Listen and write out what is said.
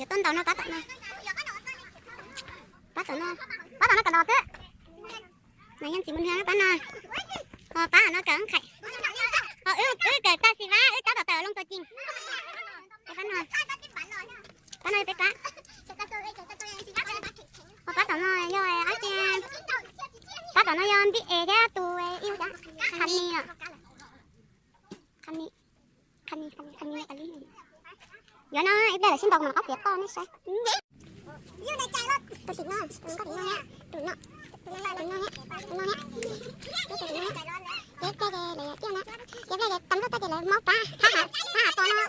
Yuav tuaj ntaus no pab tom no. Pab tom no. Pab tom no kawm ntaus twb. Mas yog ntxim mus nrhiav pab no. Ho pab no kawm nqhaim. Ho wb kawm tag xis vab wb tab tom tawm loo tau cig. Pab no. Pab no peb pab. Ho pab tom no yog ab tsi. Pab tom no yog npib es thiab tus ib hu cas Khami no. Khami, Khami, Khami, Khami. Yuav no ib pliag lawv sib ntaus mas qab tiav toj nej saib. Tus tim no, tus tim no, tus no, tus no, tus no, tus no, ces pliag ces lawv tiaj na, ces pliag ces tag nrho toj ces lawv maub pab, pab ham, pab ham tos no.